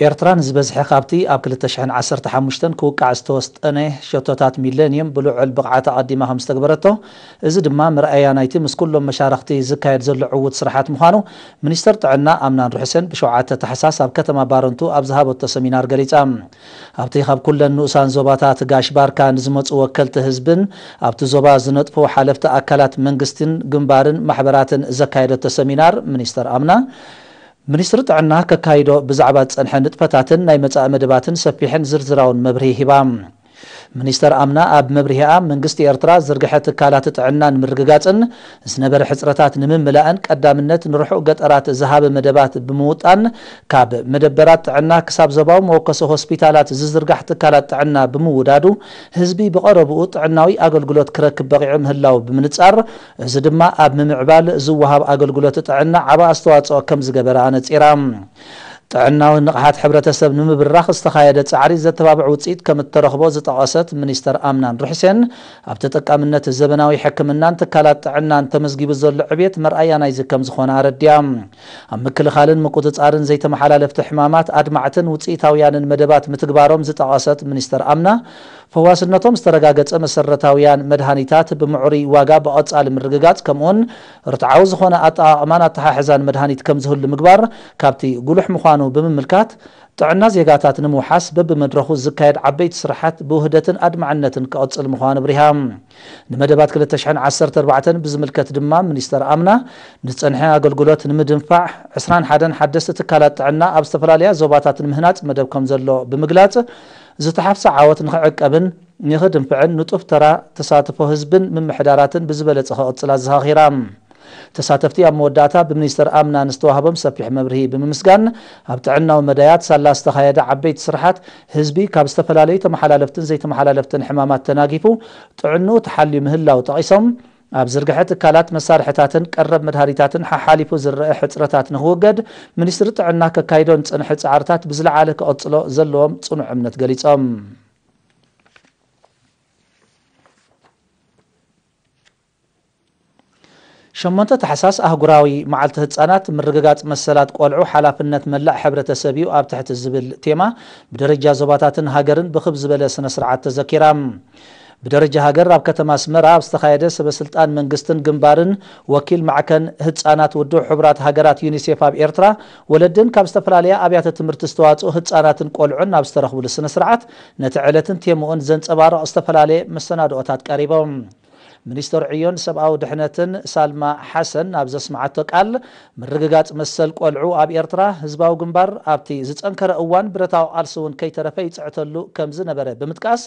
ኤርትራ ንዝበዝሐ ካብቲ ኣብ ክልተ ሽሕን ዓሰርተ ሓሙሽተን ክውቃዕ ዝተወስጠነ ሸቶታት ሚለንየም ብልዑል ብቕዓት ኣቐዲማ ከም ዝተግበረቶ፣ እዚ ድማ መርኣያ ናይቲ ምስ ኩሎም መሻርኽቲ ዝካየድ ዘሎ ዕዉት ስራሓት ምዃኑ ሚኒስተር ጥዕና ኣምናን ርሑሴን ብሸውዓተ ታሕሳስ ኣብ ከተማ ባረንቱ ኣብ ዝሃበቶ ሰሚናር ገሊጻ። ኣብቲ ካብ ኩለን ንኡሳን ዞባታት ጋሽ ባርካ ንዝመጹ ወከልቲ ህዝብን ኣብቲ ዞባ ዝነጥፉ ሓለፍቲ ኣካላት መንግስትን ግንባርን ማሕበራትን ዘካየደቶ ሰሚናር፣ ሚኒስተር ኣምና፣ ሚኒስትሪ ጥዕና ከካይዶ ብዛዕባ ዝጸንሐ ንጥፈታትን ናይ መጻኢ መደባትን ሰፊሕን ዝርዝራውን መብርሂ ሂባ። ሚኒስተር ኣምና ኣብ መብርሂኣ፣ መንግስቲ ኤርትራ ዝርግሐ ትካላት ጥዕና ንምርግጋጽን ዝነበረ ሕጽረታት ንምምላእን ቀዳምነት ንርሑቕ ገጠራት ዝሃበ መደባት ብምውጣን፣ ካብ መደበራት ጥዕና ክሳብ ዞባዊ መወከሲ ሆስፒታላት ዝዝርጋሕ ትካላት ጥዕና ብምውዳዱ፣ ህዝቢ ብቐረብኡ ጥዕናዊ ኣገልግሎት ክረክብ በቒዑ ምህላው ብምንጻር፣ እዚ ድማ ኣብ ምምዕባል ዝወሃብ ኣገልግሎት ጥዕና ዓቢ ኣስተዋጽኦ ከም ዝገበረ ኣነጺራ። ጥዕናዊ ንቕሓት ሕብረተሰብ ንምብራኽ ዝተኻየደ ጻዕሪ ዘተባብዕ ውጽኢት ከም እተረኽቦ ዝጠቐሰት ሚኒስተር ኣምናን ርሑሴን፣ ኣብ ተጠቃምነት ዘበናዊ ሕክምናን ትካላት ጥዕናን ተመዝጊቡ ዘሎ ዕብየት መርኣያ ናይዚ ከም ዝኾነ ኣረዲኣ። ኣብ ምክልኻልን ምቁጽጻርን ዘይተመሓላለፍቲ ሕማማት ኣድማዕትን ውጽኢታውያንን መደባት ምትግባሮም ዝጠቐሰት ሚኒስተር ኣምና፣ ፈዋስነቶም ዝተረጋገጸ መሰረታውያን መድሃኒታት ብምዕሩይ ዋጋ ብቐጻሊ ምርግጋጽ፣ ከምኡውን ርትዓዊ ዝኾነ ኣጠቓቕማን ኣተሓሕዛን መድሃኒት ከም ዝህሉ ምግባር ካብቲ ጉሉሕ ምዃኑ ብምምልካት፣ ጥዕና ዜጋታት ንምውሓስ በብመድረኹ ዝካየድ ዓበይቲ ስራሓት ብውህደትን ኣድማዕነትን ክቕጽል ምዃኑ ኣብሪሃ። ንመደባት ክልተ ሽሕን ዓሰርተ ኣርባዕተን ብዝምልከት ድማ ሚኒስተር ኣምና፣ ንዝጸንሐ ኣገልግሎት ንምድንፋዕ ዕስራን ሓደን ሓደስቲ ትካላት ጥዕና ኣብ ዝተፈላለያ ዞባታት ንምህናጽ መደብ ከም ዘሎ ብምግላጽ፣ ዝተሓፍሰ ዓወት ንኽዕቀብን ንኽድንፍዕን ንጡፍ ተራ ተሳትፎ ህዝብን ምምሕዳራትን ብዝበለጸ ክቕጽል ኣዘኻኺራ። ተሳተፍቲ ኣብ መወዳእታ ብሚኒስተር ኣምና ንዝተዋህቦም ሰፊሕ መብርሂ ብምምስጋን፣ ኣብ ጥዕናዊ መዳያት ሳላ ዝተኻየደ ዓበይቲ ስራሓት፣ ህዝቢ ካብ ዝተፈላለዩ ተመሓላለፍትን ዘይተመሓላለፍትን ሕማማት ተናጊፉ ጥዕንኡ ተሓልዩ ምህላው ጠቒሶም፣ ኣብ ዝርግሐ ትካላት መሳርሕታትን ቀረብ መድሃኒታትን ሓሓሊፉ ዝረአ ሕጽረታት ንኽውገድ ሚኒስትሪ ጥዕና ከካይዶ ንጸንሐ ጻዕርታት ብዝለዓለ ክቕጽሎ ዘለዎም ጽኑዕ እምነት ገሊጾም። ሸሞንተ ታሕሳስ ኣህጉራዊ መዓልቲ ህጻናት፣ ምርግጋጽ መሰላት ቆልዑ ሓላፍነት መላእ ሕብረተሰብ እዩ ኣብ ትሕቲ ዝብል ቴማ ብደረጃ ዞባታትን ሃገርን ብኽብ ዝበለ ስነ ስርዓት ተዘኪራ። ብደረጃ ሃገር ኣብ ከተማ ኣስመራ ኣብ ዝተኻየደ ሰበ ስልጣን መንግስትን ግንባርን ወኪል ማዕከን ህጻናት ውድብ ሕቡራት ሃገራት ዩኒሴፍ ኣብ ኤርትራ ወለድን ካብ ዝተፈላለያ ኣብያተ ትምህርቲ ዝተዋጽኡ ህጻናትን ቆልዑን ኣብ ዝተረኽብሉ ስነ ስርዓት ነቲ ዕለትን ቴምኡን ዘንጸባርቕ ዝተፈላለየ መሰናድኦታት ቀሪቦም። ሚኒስተር ዕዮን ሰብኣዊ ድሕነትን ሳልማ ሓሰን ኣብ ዘስምዓቶ ቃል፣ ምርግጋጽ መሰል ቆልዑ ኣብ ኤርትራ፣ ህዝባዊ ግንባር ኣብቲ ዝጸንከረ እዋን ብረታዊ ቃልሲ እውን ከይተረፈ ይጽዕተሉ ከም ዝነበረ ብምጥቃስ፣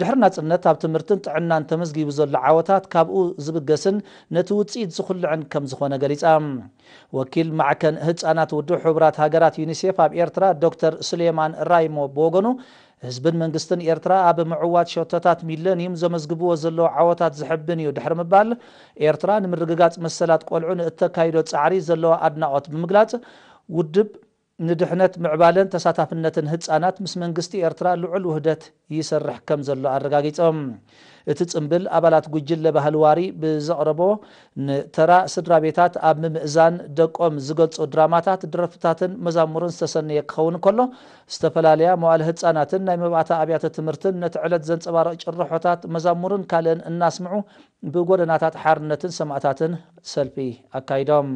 ድሕሪ ናጽነት ኣብ ትምህርትን ጥዕናን ተመዝጊቡ ዘሎ ዓወታት ካብኡ ዝብገስን ነቲ ውጽኢት ዝኹልዕን ከም ዝኾነ ገሊጻ። ወኪል ማዕከን ህጻናት ውድብ ሕቡራት ሃገራት ዩኒሴፍ ኣብ ኤርትራ ዶክተር ሱሌማን ራይሞ ብወገኑ፣ ህዝብን መንግስትን ኤርትራ ኣብ ምዕዋት ሸቶታት ሚለንዩም ዘመዝግብዎ ዘለዉ ዓወታት ዘሐብን እዩ ድሕሪ ምባል፣ ኤርትራ ንምርግጋጽ መሰላት ቆልዑ ንእተካይዶ ጻዕሪ ዘለዋ ኣድናቖት ብምግላጽ፣ ውድብ ንድሕነት ምዕባለን ተሳታፍነትን ህጻናት ምስ መንግስቲ ኤርትራ ልዑል ውህደት ይሰርሕ ከም ዘሎ ኣረጋጊጾም። እቲ ጽምብል ኣባላት ጉጅለ ባህሊ ዋሪ ብዘቕረቦ ንተራ ስድራ ቤታት ኣብ ምምእዛን ደቆም ዝገልጹ ድራማታት፣ ደርፍታትን መዛሙርን ዝተሰነየ ክኸውን እንከሎ፣ ዝተፈላለያ መዋእለ ህጻናትን ናይ መባእታ ኣብያተ ትምህርትን ነቲ ዕለት ዘንጸባርቕ ጭርሖታት መዛሙርን ካልእን እናስምዑ ብጎደናታት ሓርነትን ሰማእታትን ሰልፊ ኣካይዶም።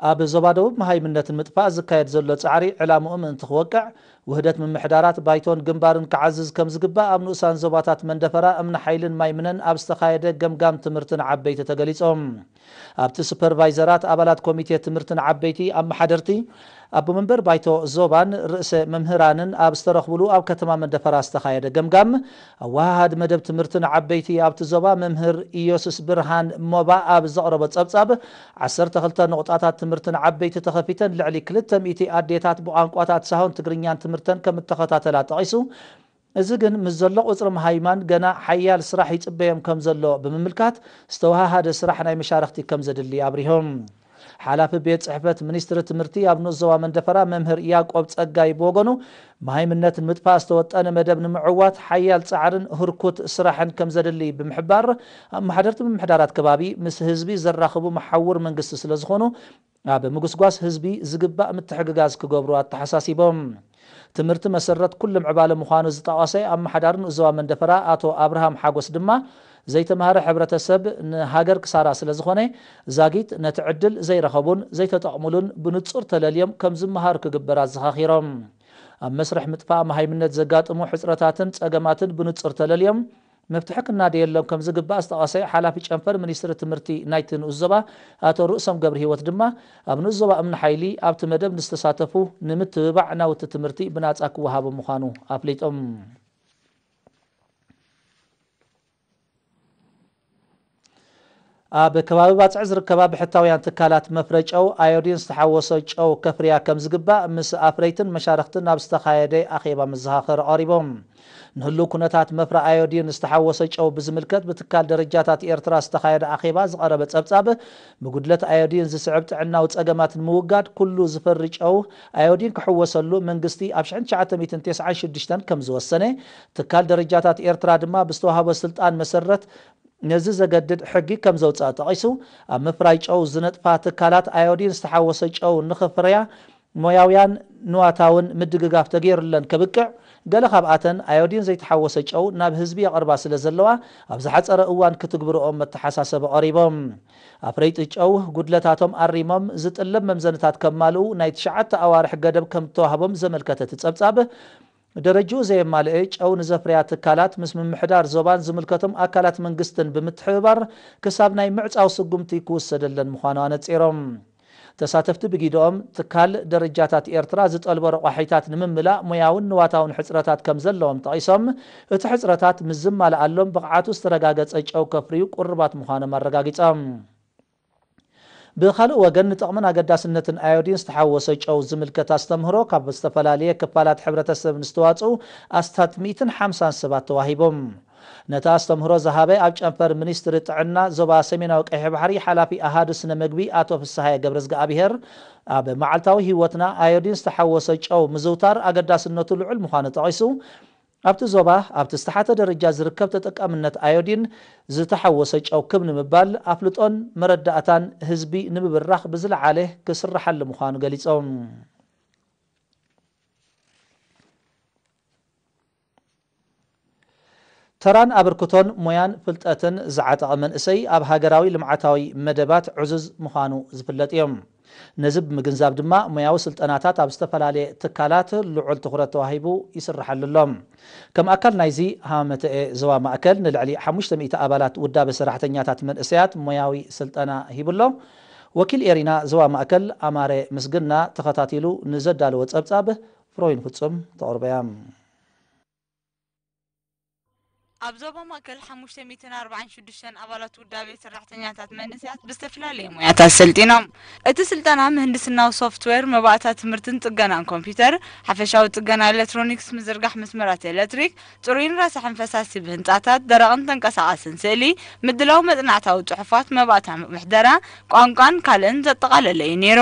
ኣብ ዞባ ደቡብ መሃይምነት ንምጥፋእ ዝካየድ ዘሎ ጻዕሪ ዕላምኡ ምእንቲ ክወቅዕ፣ ውህደት ምምሕዳራት ባይቶን ግንባርን ክዓዝዝ ከም ዝግባእ ኣብ ንኡሳን ዞባታት መንደፈራ፣ እምኒ ሓይልን ማይ ምነን ኣብ ዝተኻየደ ገምጋም ትምህርቲ ንዓበይቲ ተገሊጾም። ኣብቲ ሱፐርቫይዘራት፣ ኣባላት ኮሚቴ ትምህርቲ ንዓበይቲ፣ ኣመሓደርቲ፣ ኣቦ መንበር ባይቶ ዞባን ርእሰ መምህራንን ኣብ ዝተረኽብሉ ኣብ ከተማ መንደፈራ ዝተኻየደ ገምጋም፣ ኣወሃሃዲ መደብ ትምህርቲ ንዓበይቲ ኣብቲ ዞባ መምህር ኢየሱስ ብርሃን ሞባ ኣብ ዘቕረቦ ጸብጻብ፣ ዓሰርተ ክልተ ንቑጣታት ትምህርቲ ንዓበይቲ ተኸፊተን ልዕሊ ክልተ ሚእቲ ኣዴታት ብቋንቋታት ሳሆን ትግርኛን ትምህርተን ከም እተኸታተላ ጠቒሱ፣ እዚ ግን ምስ ዘሎ ቁጽሪ ምሃይማን ገና ሓያል ስራሕ ይጽበዮም ከም ዘሎ ብምምልካት፣ ዝተወሃሃደ ስራሕ ናይ መሻርኽቲ ከም ዘድሊ ኣብሪሆም። ሓላፊ ቤት ጽሕፈት ሚኒስትሪ ትምህርቲ ኣብ ንኡስ ዞባ መንደፈራ መምህር ያዕቆብ ጸጋይ ብወገኑ፣ መሃይምነት ንምጥፋእ ዝተወጠነ መደብ ንምዕዋት ሓያል ጻዕርን ህርኩት ስራሕን ከም ዘድሊ ብምሕባር፣ ኣመሓደርቲ ምምሕዳራት ከባቢ ምስ ህዝቢ ዘራኽቡ መሓውር መንግስቲ ስለ ዝኾኑ፣ ኣብ ምጉስጓስ ህዝቢ ዝግባእ ምትሕግጋዝ ክገብሩ ኣተሓሳሲቦም። ትምህርቲ መሰረት ኩሉ ምዕባለ ምዃኑ ዝጠቐሰ ኣመሓዳሪ ንኡስ ዞባ መንደፈራ ኣቶ ኣብርሃም ሓጎስ ድማ፣ ዘይተማህረ ሕብረተሰብ ንሃገር ክሳራ ስለ ዝኾነ፣ ዛጊት ነቲ ዕድል ዘይረኸቡን ዘይተጠቕሙሉን ብንጹር ተለልዮም ከም ዝመሃሩ ክግበር ኣዘኻኺሮም። ኣብ መስርሕ ምጥፋእ መሃይምነት ዘጋጥሙ ሕጽረታትን ጸገማትን ብንጹር ተለልዮም መፍትሒ ክናደየሎም ከም ዝግባእ ዝጠቐሰ ሓላፊ ጨንፈር ሚኒስትሪ ትምህርቲ ናይቲ ንኡስ ዞባ ኣቶ ርእሶም ገብረሂወት ድማ፣ ኣብ ንኡስ ዞባ እምኒ ሓይሊ ኣብቲ መደብ ንዝተሳተፉ ንምትብባዕ ናውቲ ትምህርቲ ብናጻ ክወሃቡ ምዃኑ ኣፍሊጦም። ኣብ ከባቢ ባጽዕ ዝርከባ ብሕታውያን ትካላት መፍረ ጨው ኣዮዲን ዝተሓወሶ ጨው ከፍርያ ከም ዝግባእ ምስ ኣፍረይትን መሻርኽትን ኣብ ዝተኻየደ ኣኼባ መዘኻኸሪ ቀሪቦም። ንህሉው ኩነታት መፍረ ኣዮዲን ዝተሓወሶ ጨው ብዝምልከት ብትካል ደረጃታት ኤርትራ ዝተኻየደ ኣኼባ ዝቐረበ ጸብጻብ፣ ብጉድለት ኣዮዲን ዝስዕብ ጥዕናዊ ጸገማት ንምውጋድ ኩሉ ዝፈሪ ጨው ኣዮዲን ክሕወሰሉ መንግስቲ ኣብ ሽሕን ትሽዓተ ሚእትን ተስዓን ሽዱሽተን ከም ዝወሰነ፣ ትካል ደረጃታት ኤርትራ ድማ ብዝተዋህቦ ስልጣን መሰረት ነዚ ዘገድድ ሕጊ ከም ዘውጽኣ ጠቒሱ፣ ኣብ ምፍራይ ጨው ዝነጥፋ ትካላት ኣዮዲን ዝተሓወሰ ጨው ንኽፍርያ ሞያውያን ንዋታውን ምድግጋፍ ተገይሩለን ከብቅዕ፣ ገለ ካብኣተን ኣዮዲን ዘይተሓወሰ ጨው ናብ ህዝቢ የቕርባ ስለ ዘለዋ፣ ኣብ ዝሓጸረ እዋን ክትግብርኦም መተሓሳሰቢ ቀሪቦም። ኣፍረይቲ ጨው ጉድለታቶም ኣሪሞም ዝጥለብ መምዘንታት ከማልኡ ናይ ትሽዓተ ኣዋርሕ ገደብ ከም እተዋህቦም ዘመልከተ እቲ ጸብጻብ፣ ደረጅኡ ዘየማልአ ጨው ንዘፍርያ ትካላት ምስ ምምሕዳር ዞባን ዝምልከቶም ኣካላት መንግስትን ብምትሕብባር ክሳብ ናይ ምዕጻው ስጉምቲ ክውሰደለን ምዃኑ ኣነጺሮም። ተሳተፍቲ ብጊድኦም ትካል ደረጃታት ኤርትራ ዝጠልቦ ረቋሒታት ንምምላእ ሞያውን ንዋታውን ሕጽረታት ከም ዘለዎም ጠቒሶም፣ እቲ ሕጽረታት ምስ ዝማልኣሎም ብቕዓቱ ዝተረጋገጸ ጨው ከፍርዩ ቁርባት ምዃኖም ኣረጋጊጾም። ብኻልእ ወገን፣ ንጥቕምን ኣገዳስነትን ኣዮዲን ዝተሓወሰ ጨው ዝምልከት ኣስተምህሮ ካብ ዝተፈላለየ ክፋላት ሕብረተሰብ ንዝተዋጽኡ ኣስታት ሚእትን ሓምሳን ሰባት ተዋሂቦም። ነቲ ኣስተምህሮ ዝሃበ ኣብ ጨንፈር ሚኒስትሪ ጥዕና ዞባ ሰሜናዊ ቀይሕ ባሕሪ ሓላፊ ኣሃዱ ስነ መግቢ ኣቶ ፍስሃየ ገብረዝግኣብሄር፣ ኣብ መዓልታዊ ህይወትና ኣዮዲን ዝተሓወሰ ጨው ምዝውታር ኣገዳስነቱ ልዑል ምዃኑ ጠቒሱ፣ ኣብቲ ዞባ ኣብቲ ዝተሓተ ደረጃ ዝርከብ ተጠቃምነት ኣዮዲን ዝተሓወሰ ጨው ክብ ንምባል ኣፍልጦን መረዳእታን ህዝቢ ንምብራኽ ብዝለዓለ ክስርሓሉ ምዃኑ ገሊጾም። ተራን ኣበርክቶን ሞያን ፍልጠትን ዝዓጠቐ መንእሰይ ኣብ ሃገራዊ ልምዓታዊ መደባት ዕዙዝ ምዃኑ ዝፍለጥ እዮም። ነዚ ብምግንዛብ ድማ ሞያዊ ስልጠናታት ኣብ ዝተፈላለየ ትካላት ልዑል ትኹረት ተዋሂቡ ይስርሓሉ ኣሎ። ከም ኣካል ናይዚ ሃመተኤ ዞባ ማእከል ንልዕሊ ሓሙሽተ ሚእቲ ኣባላት ውዳበ ሰራሕተኛታት መንእሰያት ሞያዊ ስልጠና ሂቡ ኣሎ። ወኪል ኤሪና ዞባ ማእከል ኣማረ ምስግና ተኸታቲሉ ንዘዳለወ ጸብጻብ ፍሮይን ፍጹም ተቕርበያ። ኣብ ዞባ ማእከል ሓሙሽተ ሚእትን ኣርባዓን ሽዱሽተን ኣባላት ውዳቤ ሰራሕተኛታት መንእሰያት ብዝተፈላለየ ሞያታት ሰልጢኖም። እቲ ስልጠና ምህንድስናዊ ሶፍትዌር፣ መባእታ ትምህርትን ጽገናን ኮምፒውተር፣ ሓፈሻዊ ጽገና ኤሌክትሮኒክስ፣ ምዝርጋሕ መስመራት ኤሌክትሪክ፣ ጽሩይን ረሳሕን ፈሳሲ ብህንጻታት፣ ደረቕን ተንቀሳቓስን ስእሊ፣ ምድላው መጽናዕታዊ ጽሑፋት፣ መባእታ ምሕደራ፣ ቋንቋን ካልእን ዘጠቓለለ እዩ ነይሩ።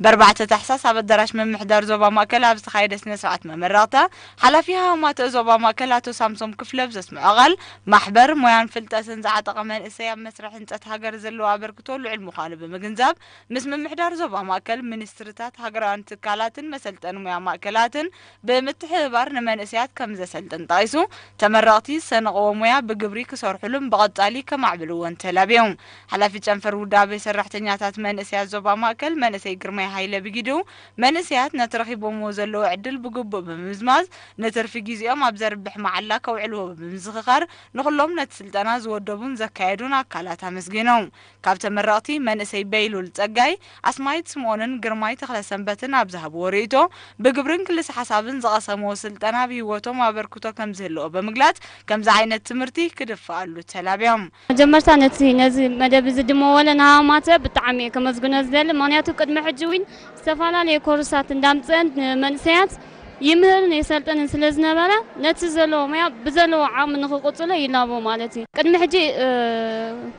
ብኣርባዕተ ታሕሳስ ኣብ ኣዳራሽ ምምሕዳር ዞባ ማእከል ኣብ ዝተኻየደ ስነ ስርዓት መመረቕታ፣ ሓላፊ ሃማተ ዞባ ማእከል ኣቶ ሳምሶም ክፍለ ብዘስምዖ ቃል፣ ማሕበር ሞያን ፍልጠትን ዝዓጠቐ መንእሰይ ኣብ መስርሕ ህንጸት ሃገር ዘለዎ ኣበርክቶ ልዑል ምዃኑ ብምግንዛብ፣ ምስ ምምሕዳር ዞባ ማእከል፣ ሚኒስትሪታት፣ ሃገራውያን ትካላትን መሰልጠኒ ሞያ ማእከላትን ብምትሕብባር ንመንእሰያት ከም ዘሰልጥን ጠቒሱ፣ ተመረቕቲ ዝሰነቕዎ ሞያ ብግብሪ ክሰርሑሉን ብቐጻሊ ከማዕብልዎን ተላብዮም። ሓላፊ ጨንፈር ውዳቤ ሰራሕተኛታት መንእሰያት ዞባ ማእከል መንእሰይ ግርማይ ሃይለ ብጊዱ፣ መንእሰያት ነቲ ረኺቦምዎ ዘለዉ ዕድል ብግቡእ ብምምዝማዝ፣ ንትርፊ ግዜኦም ኣብ ዘርብሕ መዓላ ከውዕልዎ ብምዝኽኻር፣ ንኹሎም ነቲ ስልጠና ዝወደቡን ዘካየዱን ኣካላት ኣመስጊኖም። ካብ ተመረቕቲ መንእሰይ በይሉል ጸጋይ፣ ኣስማይት ስምኦንን ግርማይ ተኽለሰንበትን ኣብ ዝሃብዎ ርእይቶ፣ ብግብርን ክልሰ ሓሳብን ዝቐሰምዎ ስልጠና ኣብ ህይወቶም ኣበርክቶ ከም ዝህልዎ ብምግላጽ፣ ከምዚ ዓይነት ትምህርቲ ክድፍኣሉ ተላብዮም። መጀመርታ ነቲ ነዚ መደብ እዚ ድመወለ ንሃማተ ብጣዕሚ እየ ከመስግኖ ዝደሊ። ምኽንያቱ ቅድሚ ሕጂ እውን ዝተፈላለየ ኮርሳት እንዳምፅአን ንመንእሰያት ይምህርን የሰልጥንን ስለ ዝነበረ፣ ነቲ ዘለዎ ሞያ ብዘለዎ ዓቕሚ ንኽቕጽሎ ይላቦ ማለት እዩ። ቅድሚ ሕጂ፣ እ፣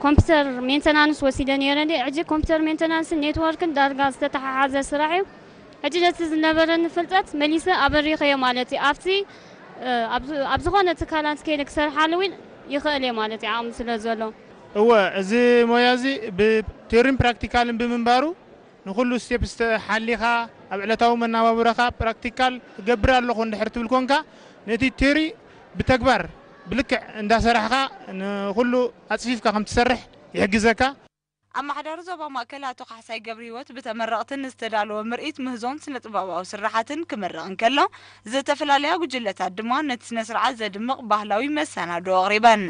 ኮምፒውተር ሜንተናንስ ወሲደ ነይረ እንዴ፣ ሕጂ ኮምፒውተር ሜንተናንስን ኔትወርክን ዳርጋ ዝተተሓሓዘ ስራሕ እዩ። ሕጂ ነቲ ዝነበረኒ ፍልጠት መሊሰ ኣበሪኸዮ ማለት እዩ። ኣብቲ፣ እ፣ ኣብ ዝ-፣ ኣብ ዝኾነ ትካላት ከይደ ክሰርሓሉ እውን ይኽእል እየ ማለት እዩ፣ ዓቕሚ ስለ ዘሎ። እወ፣ እዚ ሞያ እዚ ብቴዎሪን ፕራክቲካልን ብምንባሩ፣ ንኹሉ ስቴፕ ዝተ-፣ ሓሊኻ ኣብ ዕለታዊ መነባብሮኻ ፕራክቲካል እገብር ኣለኹ እንድሕር ትብል ኮንካ፣ ነቲ ቴሪ ብተግባር ብልክዕ እንዳሰራሕኻ ንኹሉ ኣጽፊፍካ ከም ትሰርሕ ይሕግዘካ። ኣመሓዳሪ ዞባ ማእከል ኣቶ ካሕሳይ ገብረ ህይወት ብተመረቕትን ዝተዳለወ ምርኢት ምህዞን ስነ ጥበባዊ ስራሓትን ክምርቕ እንከሎ፣ ዝተፈላለያ ጉጅለታት ድማ ነቲ ስነ ስርዓት ዘድምቕ ባህላዊ መሰናዶ ኣቕሪበን።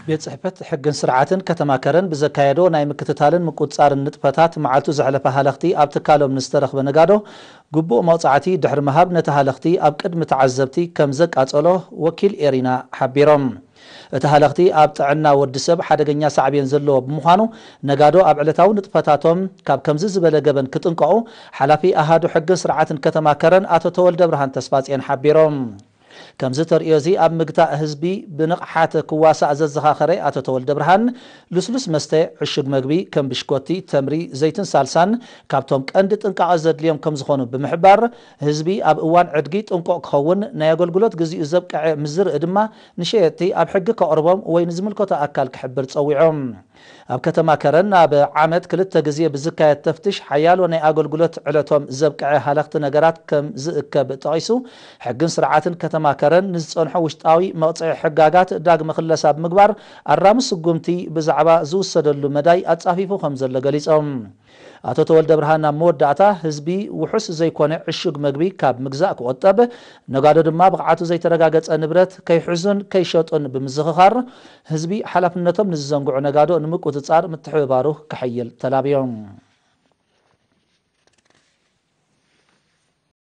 ቤት ጽሕፈት ሕግን ስርዓትን ከተማ ከረን ብዘካየዶ ናይ ምክትታልን ምቁጽጻርን ንጥፈታት፣ መዓልቱ ዘሕለፈ ሃለኽቲ ኣብ ትካሎም ንዝተረኽበ ነጋዶ ግቡእ መቕጻዕቲ ድሕሪ ምሃብ፣ ነቲ ሃለኽቲ ኣብ ቅድሚ ተዓዘብቲ ከም ዘቃጸሎ ወኪል ኤሪና ሓቢሮም። እቲ ሃለኽቲ ኣብ ጥዕና ወዲ ሰብ ሓደገኛ ሳዕቤን ዘለዎ ብምዃኑ፣ ነጋዶ ኣብ ዕለታዊ ንጥፈታቶም ካብ ከምዚ ዝበለ ገበን ክጥንቀቑ፣ ሓላፊ ኣሃዱ ሕግን ስርዓትን ከተማ ከረን ኣቶ ተወልደ ብርሃን ተስፋጽዮን ሓቢሮም። ከምዚ ተርእዮ እዚ ኣብ ምግታእ ህዝቢ ብንቕሓት ክዋሳእ ዘዘኻኸረ ኣቶ ተወልደ ብርሃን፣ ልስሉስ መስተ፣ ዕሹግ መግቢ ከም ብሽኮቲ፣ ተምሪ፣ ዘይትን ሳልሳን ካብቶም ቀንዲ ጥንቃቐ ዘድልዮም ከም ዝኾኑ ብምሕባር፣ ህዝቢ ኣብ እዋን ዕድጊ ጥንቁቕ ክኸውን፣ ናይ ኣገልግሎት ግዜኡ ዘብቅዐ ምስ ዝርኢ ድማ ንሸየጥቲ ኣብ ሕጊ ከቕርቦም ወይ ንዝምልከቶ ኣካል ክሕብር ጸዊዖም። ኣብ ከተማ ከረን ኣብ ዓመት ክልተ ግዜ ብዝካየድ ተፍትሽ ሓያሎ ናይ ኣገልግሎት ዕለቶም ዘብቅዐ ሃለኽቲ ነገራት ከም ዝእከብ ጠቒሱ፣ ሕግን ስርዓትን ከተማ ከረን ንዝጸንሖ ውሽጣዊ መቕጽዒ ሕጋጋት ዳግመ ክለሳ ብምግባር ኣራሚ ስጉምቲ ብዛዕባ ዝውሰደሉ መዳይ ኣጻፊፉ ከም ዘሎ ገሊጾም። ኣቶ ተወልደ ብርሃን ኣብ መወዳእታ ህዝቢ ውሑስ ዘይኮነ ዕሹግ መግቢ ካብ ምግዛእ ክቑጠብ፣ ነጋዶ ድማ ብቕዓቱ ዘይተረጋገጸ ንብረት ከይሕዙን ከይሸጡን ብምዝኽኻር፣ ህዝቢ ሓላፍነቶም ንዝዘንግዑ ነጋዶ ንምቁጽጻር ምትሕብባሩ ከሐይል ተላብዮም።